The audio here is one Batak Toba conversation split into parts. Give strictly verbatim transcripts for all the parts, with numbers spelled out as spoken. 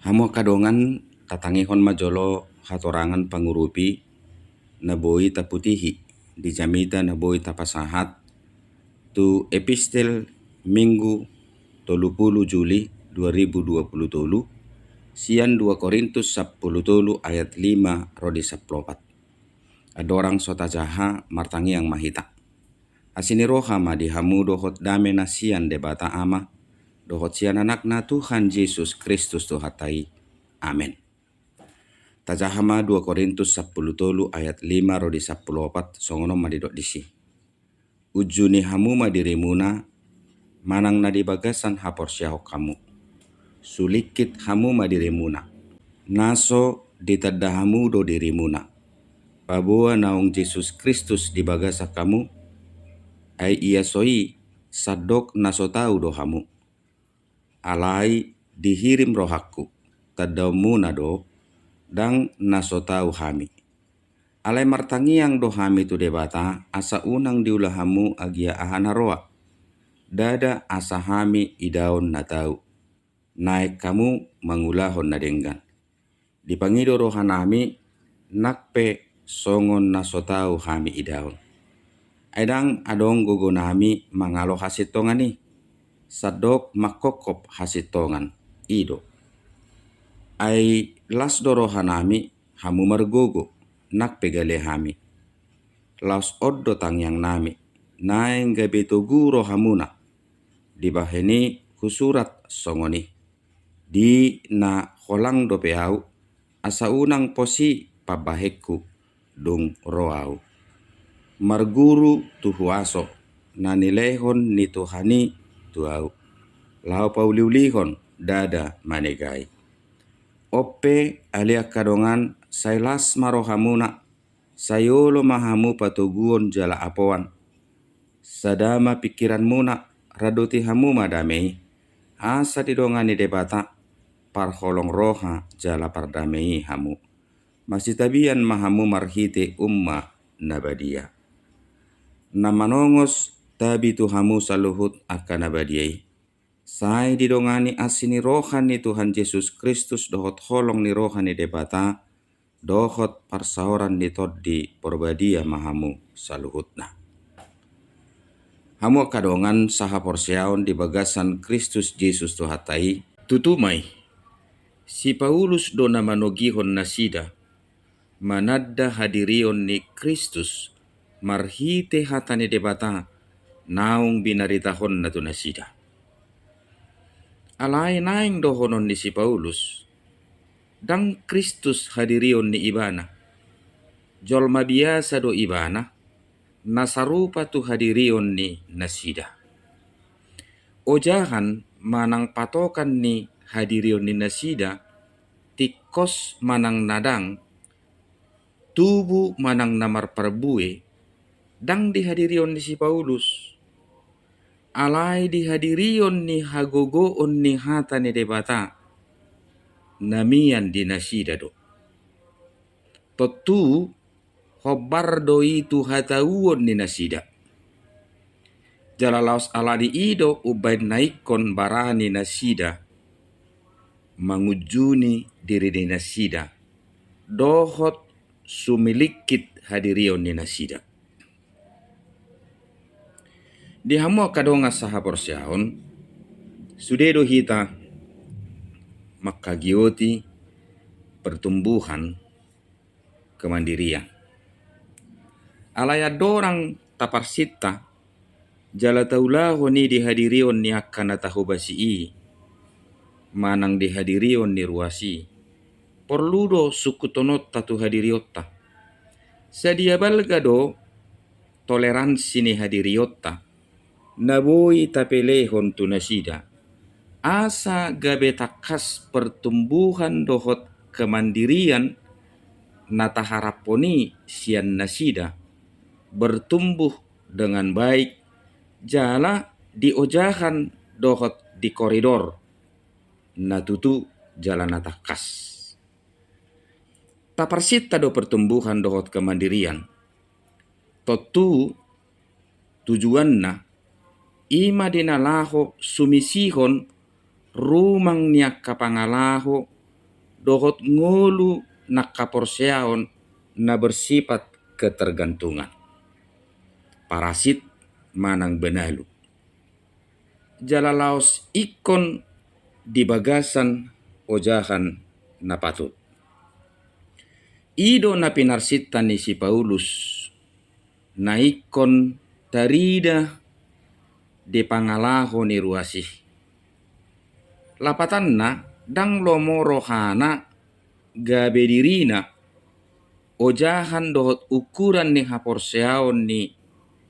Hamu angka dongan, tatangihon ma jolo hatorangan pangurupi na boi taputihi di jamita na boi tapasahat tu epistel Minggu tolu pulu Juli dua ribu dua pulu tolu, sian dua Korintus sampulu tolu ayat lima ro di sampulu opat. Andorang so tajaha, martangiang ma hita. Asi ni roha ma di hamu dohot dame na sian Debata Ama dohot sian Anakna Tuhan Jesus Kristus Tuhanta i. Amen. Tajaha ma dua Korintus sampulu tolu ayat lima ro di sampulu opat, songon on ma didok disi. Unjuni hamu ma dirimuna manang na di bagasan haporseaon hamu. Sulingkit hamu ma dirimuna. Na so ditanda hamu do dirimuna paboa naung Jesus Kristus di bagasan hamu. Ai ia so i, sandok na so tau do hamu. Alai dihirim rohangku, tandaonmuna do, ndang na so tau hami. Alai martangiang do hami tu Debata asa unang diula hamu agia aha na roa. Ndada asa hami idaon na tau, naeng hamu mangulahon na denggan. Dipangido rohanami nang pe songon na so tau hami idaon. Ai ndang adong gogonami mangalo hasintongan i, sandok manghophop hasintongan i do. Ai las do rohanami hamu margogo, nang pe gale hami. Laos on do tangiangnami, naeng gabe togu rohamuna. Dibahen i husurat songon i. Di na holang dope ahu, asa unang pos i pambahenku dung ro ahu. Marguru tu huaso na nilehon ni Tuhan i tu ahu, laho pauliulihon ndada manegai. On pe ale angka dongan, sai las ma rohamuna, sai olo ma hamu patoguon jala apoan. Sada ma pingkiranmuna, radoti hamu ma dame i, asa didongani Debata parholong roha jala pardame i hamu. Masitabian ma hamu marhite umma na badia. Na manongos tabi tu hamu saluhut angka na badia i. Sai didongani asi ni roha ni Tuhan Jesus Kristus dohot holong ni roha ni Debata dohot parsaoran ni Tondi Porbadia ma hamu saluhutna. Hamu angka dongan sahaporseaon di bagasan Kristus Jesus Tuhanta i, tutu ma i, si Paulus do na manogihon nasida mananda hadirion ni Kristus marhite hata ni Debata naung binaritahonna tu nasida. Alai naeng dohonon ni si Paulus, ndang Kristus hadirion ni ibana. Jolma biasa do ibana, na sarupa tu hadirion ni nasida. Ojahan manang patokan ni hadirion ni nasida, tingkos manang na ndang, tubu manang na marparbue, ndang di hadirion ni si Paulus. Alai di hadirion ni hagogoon ni hata ni Debata na mian di nasida do. Tontu hombar do i tu hatauon ni nasida. Jala laos ala ni i do umbaen na ingkon barani nasida mangunjuni diri ni nasida dohot sumilingkit hadirion ni nasida. Di hamu angka dongan sahaporseaon, sude do hita mangkagioti pertumbuhan kemandirian. Alai andorang taparsinta jala taulahon i di hadirion ni angka na tahobasi i manang di hadirion ni ruas i, porlu do sungkunonta tu hadirionta. Sadia balga do toleransi ni hadirionta na boi tapelehon tu nasida, asa gabe tangkas pertumbuhan dohot kemandirian na taharaphon i sian nasida, bertumbuh dengan baik, jala di ojahan dohot di koridor na tutu jala na tangkas. Taparsinta do pertumbuhan dohot kemandirian. Tontu tujuanna i ma di na laho sumisihon rumang ni angka pangalaho dohot ngolu nang haporseaon na bersifat ketergantungan. Parasit manang benalu. Jala laos ingkon di bagasan ojahan na patut. I do na pinarsinta ni si Paulus na ingkon tarida di pangalaho ni ruas i. Lapatanna, ndang lomo rohana gabe dirina ojahan dohot ukuran ni haporseaon ni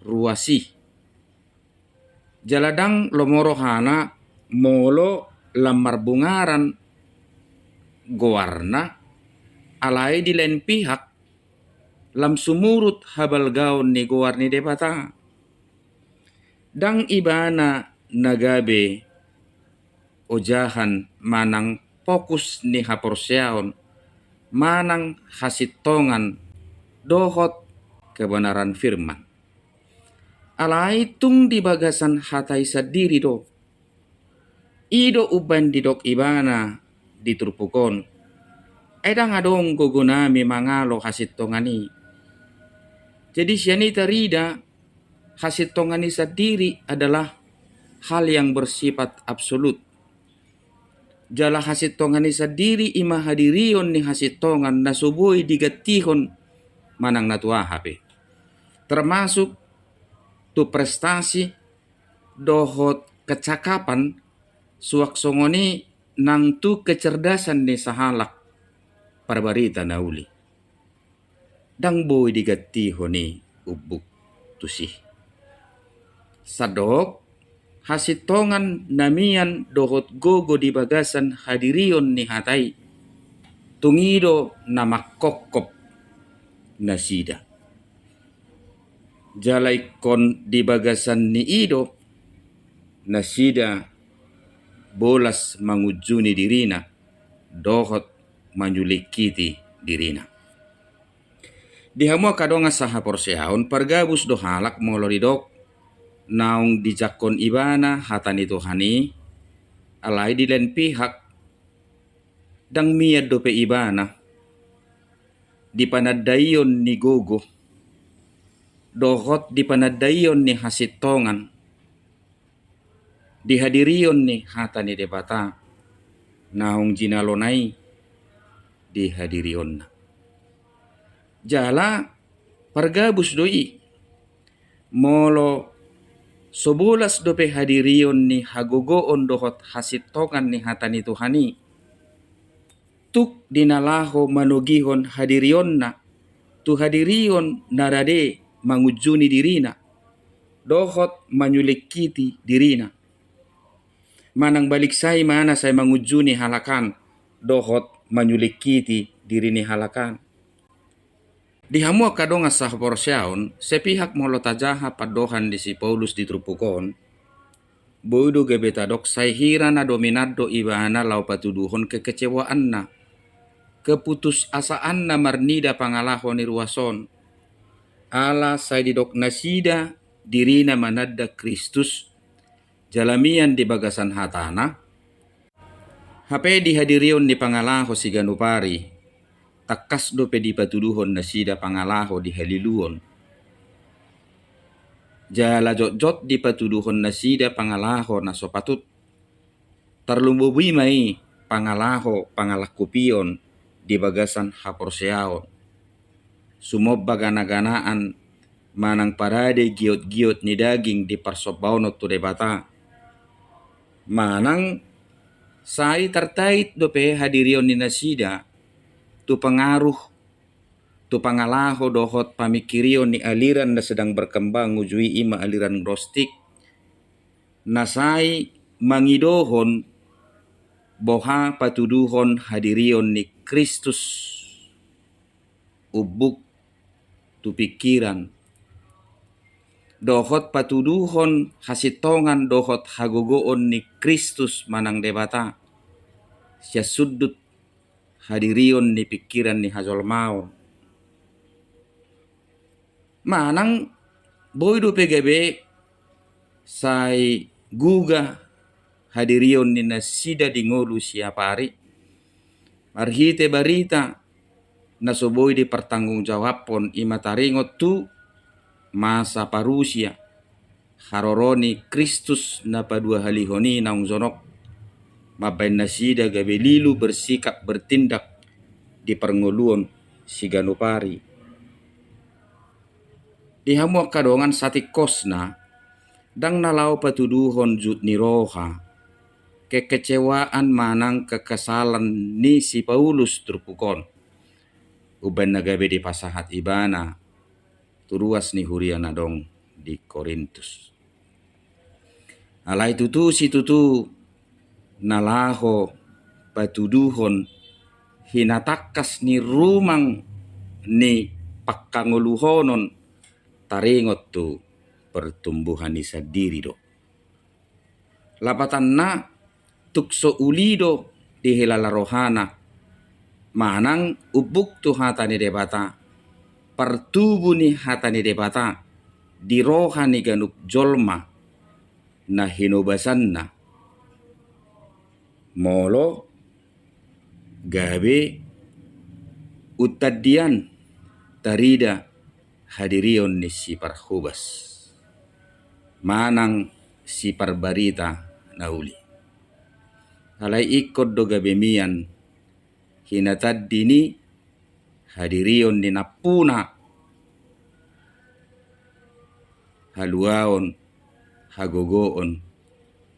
ruas i. Jala ndang lomo rohana molo lam marbungaran goarna, alai di lain pihak lam sumurut habalgaon ni goar ni Debata. Ndang ibana na gabe ojahan manang fokus ni haporseaon manang hasintongan dohot kebenaran firman. Alai tung di bagasan hata i sandiri do. I do umbaen didok ibana di turpuk on: Ai ndang adong gogonami mangalo hasintongan i. Jadi sian i tarida, hasintongan i sandiri adalah hal yang bersifat absolut. Jala hasintongan i sandiri i ma hadirion ni hasintongan na so boi digantihon manang na tu aha pe. Termasuk tu prestasi dohot kecakapan, suang songon i nang tu kecerdasan ni sahalak parbarita na uli. Ndang boi digantihon i umbuk tusi. Sandok, hasintongan na mian dohot gogo di bagasan hadirion ni hata i, tung i do na mangkophop nasida. Jala ingkon di bagasan ni i do nasida bolas mangunjuni dirina dohot manyulingkiti dirina. Di hamu angka dongan sahaporseaon, pargabus do halak molo didok naung dijangkon ibana hata ni Tuhan i, alai di lain pihak ndang mian dope ibana di panandaion ni gogo dohot di panandaion ni hasintongan di hadirion ni hata ni Debata naung jinalona i di hadirionna. Jala pargabus do i, molo so bolas dope hadirion ni hagogoon dohot hasintongan ni hata ni Tuhan i, tuk di na laho manogihon hadirionna tu hadirion na rade mangunjuni dirina dohot manyulingkiti dirina. Manang balik sai ma na sai mangunjuni halak an dohot manyulingkiti diri ni halak an. Di hamu angka dongan sahaporseaon, sepihak molo tajaha pandohan ni si Paulus di turpuk on, boi do gabe tadok sai hira na dominan do ibana laho patuduhon kekecewaanna, keputusasaanna marnida pangalaho ni ruas on. Ala sai didok nasida dirina mananda Kristus, jala mian di bagasan hatana. Hape di hadirion ni pangalaho siganup ari, tangkas dope dipatuduhon nasida pangalaho di haliluon. Jala jotjot dipatuduhon nasida pangalaho na so patut. Tarlumobi ma i pangalaho pangalangkupion di bagasan haporseaon. Sumomba ganaganaan manang parade giotgiot ni daging di parsombaonon tu Debata. Manang sai tartait dope hadirion ni nasida tu pengaruh, tu pangalaho dohot pamingkirion ni aliran na sedang berkembang uju i, i ma aliran Gnostik, na sai mangidohon boha patuduhon hadirion ni Kristus umbuk tu pingkiran, dohot patuduhon hasintongan dohot hagogoon ni Kristus manang Debata sian sundut hadirion ni pingkiran ni hajolmaon. Manang boi dope gabe sai guga hadirion ni nasida di ngolu siapari. Marhite barita na so boi dipertanggungjawabhon, i ma taringot tu masa parousia, haroro ni Kristus na paduahalihon i naung jonok, mambahen nasida gabe lilu bersikap bertindak di parngoluon siganup ari. Di hamu angka dongan, satingkosna, ndang na laho patuduhon jut ni roha, kekecewaan manang kekesalan ni si Paulus turpuk on, umbahen na gabe dipasahat ibana tu ruas ni huria na adong di Korintus. Alai tutu situtu na laho patuduhon hinatangkas ni rumang ni pangkangoluhonon taringot tu pertumbuhan i sandiri do. Lapatanna, tung so uli do dihilala rohana manang umbuk tu hata ni Debata, partubu ni hata ni Debata di roha ni ganup jolma na hinobasanna, molo gabe untandian tarida hadirion ni siparhobas manang siparbarita na uli. Alai ingkon do gabe mian hinatandi ni hadirion ni nampuna haluaon, hagogoon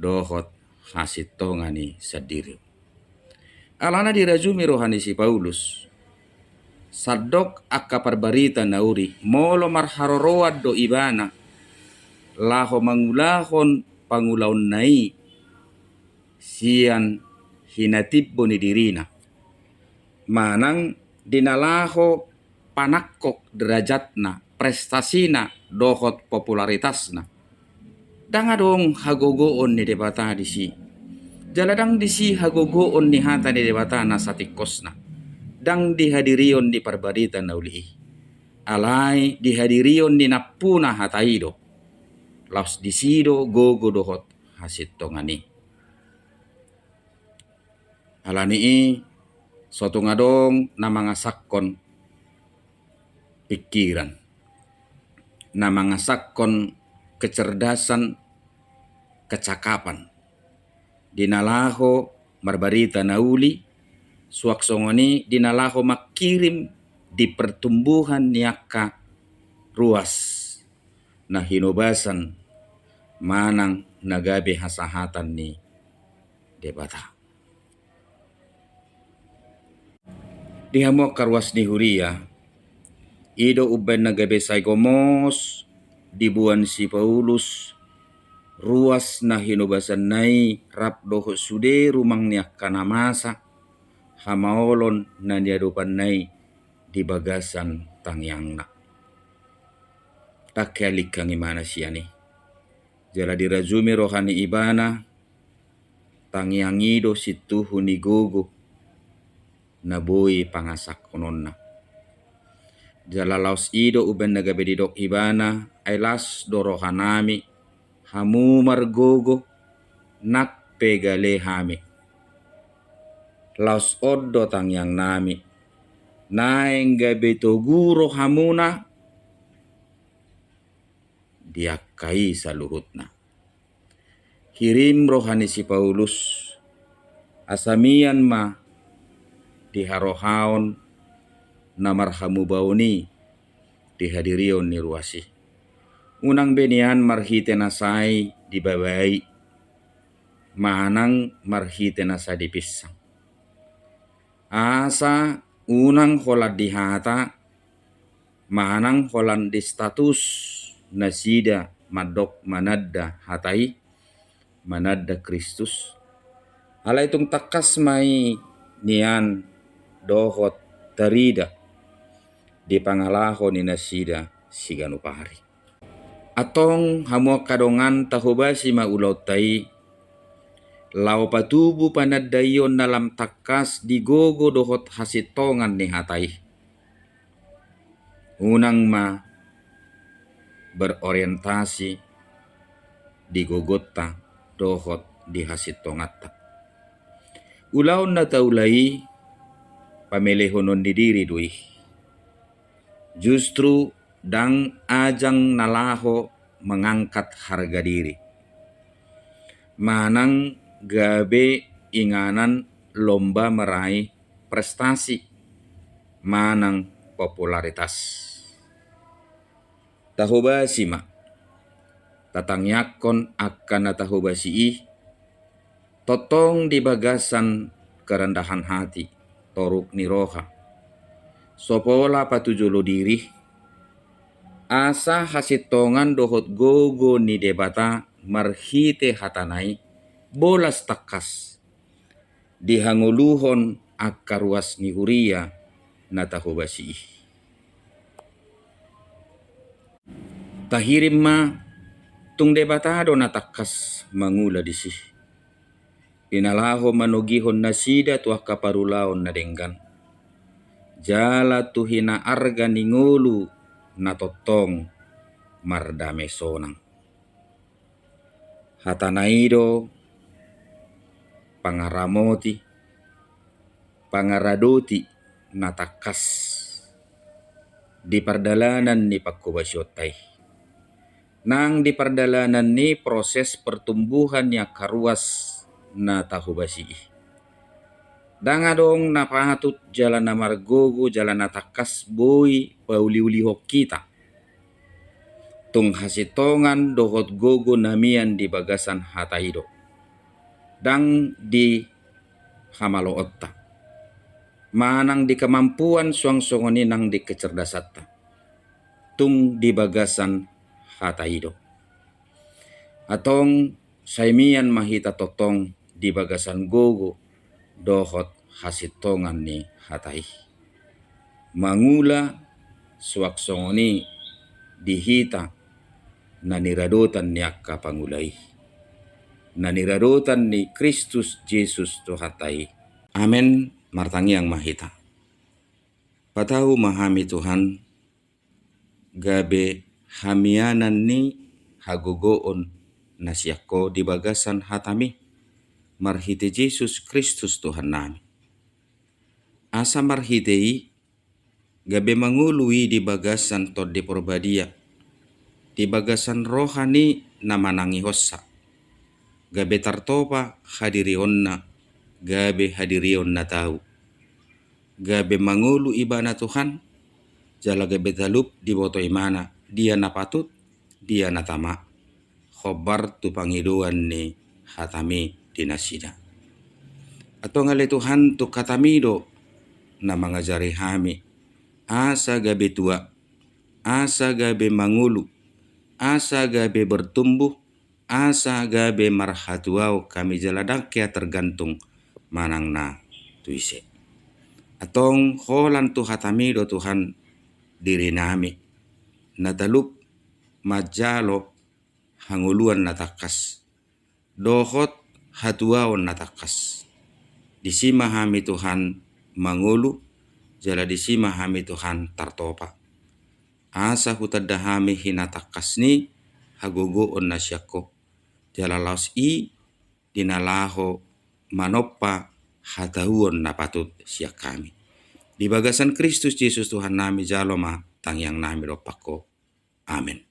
dohot hasintongan i sandiri. Alana dirajumi roha ni si Paulus, sandok angka parbarita na uli, molo marharoroan do ibana laho mangulahon pangulaonna i sian hinatimbo ni dirina manang di na laho panangkok derajatna, prestasina dohot popularitasna, ndang adong hagogoon ni Debata disi. Jala ndang disi hagogoon ni hata ni Debata na satingkosna, ndang di hadirion ni parbarita na uli i. Alai di hadirion ni nampuna hata i do. Laos disi do gogo dohot hasintongan i. Alani i, so tung adong na mangasahon pikiran, na mangasahon kecerdasan, kecakapan di na laho marbarita na uli, suang songon i di na laho mangkirim di pertumbuhan ni angka ruas na hinobasan manang na gabe hasahatan ni Debata. Di hamu angka ruas ni huria, i do umbahen na gabe sai gomos diboan si Paulus ruas na hinobasanna i rap dohot sude rumang ni angka na masa, hamaolon na niadopanna i di bagasan tangiangna. Ndang healingkang ibana sian i. Jala dirajumi roha ni ibana, tangiang i do sintuhu ni gogo na boi pangasahononna. Jala laos i do umbahen na gabe didok ibana, ai las do rohanami, hamu margogo, nang pe gale hami. Laos on do tangiangnami, naeng gabe togu rohamuna di angka i saluhutna. Hirim roha ni si Paulus, asa mian ma di harohaon na marhamubaon i di hadirion ni ruas i. Unang be nian marhite na sai dibabai, manang marhite na sai dipinsang. Asa unang holan di hata, manang holan di status nasida mandok mananda hata i, mananda Kristus. Alai tung tangkas ma i nian dohot tarida di pangalaho ni nasida siganup ari. Antong hamu angka dongan, tahobasi ma ulaonta i, laho patubu panandaion na lam tangkas di gogo dohot hasintongan ni hata i. Unang ma berorientasi di gogonta dohot di hasintonganta. Ulaon na taula i, pamelehonon ni diri do i. Justru ndang ajang na laho mengangkat harga diri, manang gabe inganan lomba meraih prestasi manang popularitas. Tahobasi ma, tatangiangkon angka na tahobasi i, tongtong di bagasan kerendahan hati, toruk ni roha, so pola patujolo diri, asa hasintongan dohot gogo ni Debata marhite hatana i bolas tangkas di hangoluhon angka ruas ni huria na tahobasi i. Tahirim ma, tung Debata do na tangkas mangula disi, di na laho manogihon nasida tu angka parulaon na denggan, jala tu hinaarga ni ngolu na tongtong mardame sonang. Hatana i do pangaramoti, pangaradoti na tangkas di pardalanan ni panghobasionta i, nang di pardalanan ni proses pertumbuhan ni angka ruas na tahobasi i. Ndang adong na patut jala na margogo jala na tangkas boi pauliulihon hita. Tung hasintongan dohot gogo na mian di bagasan hata i do, ndang di hamaloonta, manang di kemampuan suang songon i nang di kecerdasanta, tung di bagasan hata i do. Antong sai mian ma hita tongtong di bagasan gogo dohot hasintongan ni hata i. Mangula suang songon i di hita na niradotan ni angka pangula i, na niradotan ni Kristus Jesus Tuhanta i. Amen. Martangiang ma hita. Patau ma hami Tuhan, gabe hamianan ni hagogoon na sian Ho di bagasan hataMi, marhite Jesus Kristus Tuhannami. Asa marhite i, gabe mangolu i di bagasan Tondi Porbadia, di bagasan roha ni na manangihonsa, gabe tartopa hadirionna, gabe hadirion na tau. Gabe mangolu ibana Tuhan, jala gabe talup diboto ibana, dia na patut, dia na tama, hombar tu pangidoan ni hataMi di nasida. Antong ale Tuhan, tung hataMi do na mangajari hami, asa gabe tua, asa gabe mangolu, asa gabe bertumbuh, asa gabe marhatuaon hami jala ndang hea tergantung manang na tu ise. Antong holan tu hataMi do Tuhan dirinami, na talup manjalo hangoluan na tangkas, dohot hatuaon na tangkas. Disi ma hami Tuhan mangolu, jala disi ma hami Tuhan tartopa. Asa hutanda hami hinatangkas ni hagogoon na sian Ho, jala laos i di na laho manompa hatahuon na patut sian hami. Di bagasan Kristus Jesus Tuhannami jalo ma tangiangnami dompak Ho. Amen.